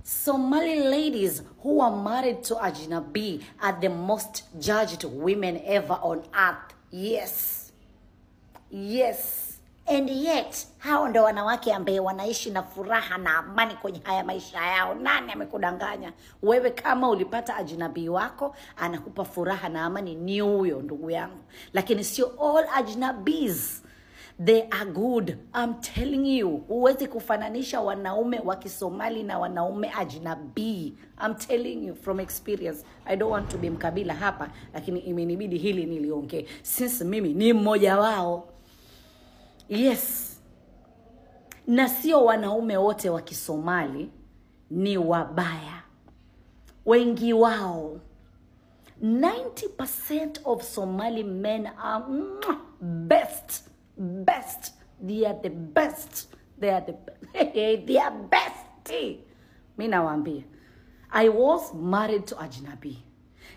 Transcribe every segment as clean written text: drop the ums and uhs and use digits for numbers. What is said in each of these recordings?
Somali ladies who are married to ajnabi are the most judged women ever on earth. Yes. Yes. And yet, hao ndo wanawake ambaye wanaishi na furaha na amani kwenye haya maisha yao. Nani amekudanganya? Wewe kama ulipata ajnabi wako, anakupa furaha na amani, ni huyo ndugu yangu. Lakini sio all ajnabis. They are good. I'm telling you. Huwezi kufananisha wanaume wa Kisomali na wanaume ajnabi. I'm telling you from experience. I don't want to be mkabila hapa, lakini imenibidi hili niliongee. Since mimi ni mmoja wao. Yes. Na sio wanaume wote wa Kisomali ni wabaya. Wengi wao, 90% of Somali men are best. Best. They are the best. They are the they are best. Mimi nawaambia, I was married to ajnabi.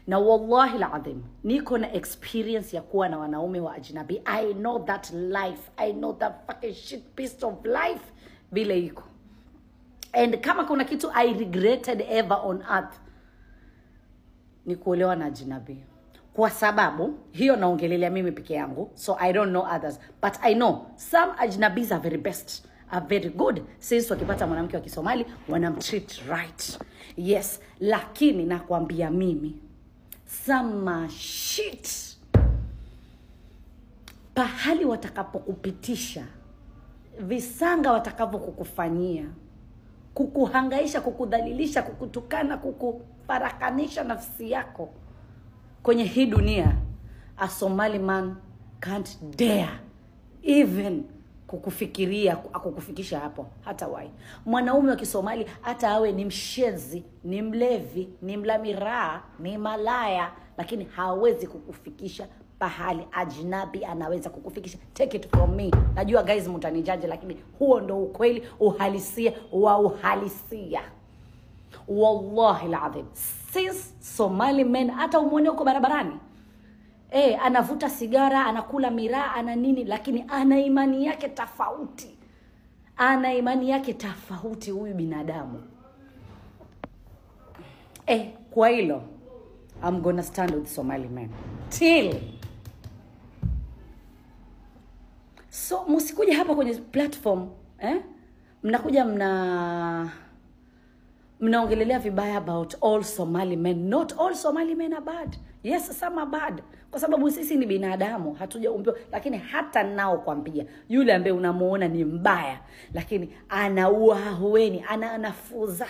Na wallahi alazim, niko na experience ya kuwa na wanaume wa ajnabi. I know that life. I know that fucking shit piece of life vile iko. And kama kuna kitu I regretted ever on earth, ni kuolewa na ajnabi. Kwa sababu hiyo naongelelea mimi peke yangu, so I don't know others, but I know some ajnabis are very best, are very good. Since wakipata mwanamke wa Kisomali wanamtreat right. Yes, lakini nakwambia mimi, some shit pahali watakapokupitisha, visanga watakavokukufanyia, kukuhangaisha, kukudhalilisha, kukutukana, kukufarakanisha nafsi yako kwenye hii dunia, a Somali man can't dare even kukufikiria, kukufikisha hapo, hata wai. Mwanaume wa Kisomali hata awe ni mshenzi, ni mlevi, ni mlamiraa, ni malaya, lakini hawezi kukufikisha pahali ajnabi anaweza kukufikisha. Take it from me. Najua guys mtanijaje, lakini huo ndo ukweli, uhalisia wa uhalisia. Wallahi alazim. Since Somali men, hata umuone huko barabarani, anavuta sigara, anakula miraa, ana nini, lakini ana imani yake tofauti. Ana imani yake tofauti huyu binadamu. Kwa hilo, I'm gonna stand with Somali men till. So msikuja hapa kwenye platform, mnakuja mnaongelelea vibaya about all Somali men. Not all Somali men are bad. Yes, some are bad. Kwa sababu sisi ni binadamu, hatujaumbiwa. Lakini hata nao kwambia, yule ambaye unamuona ni mbaya, lakini ana uahueni, ana nafuu zake.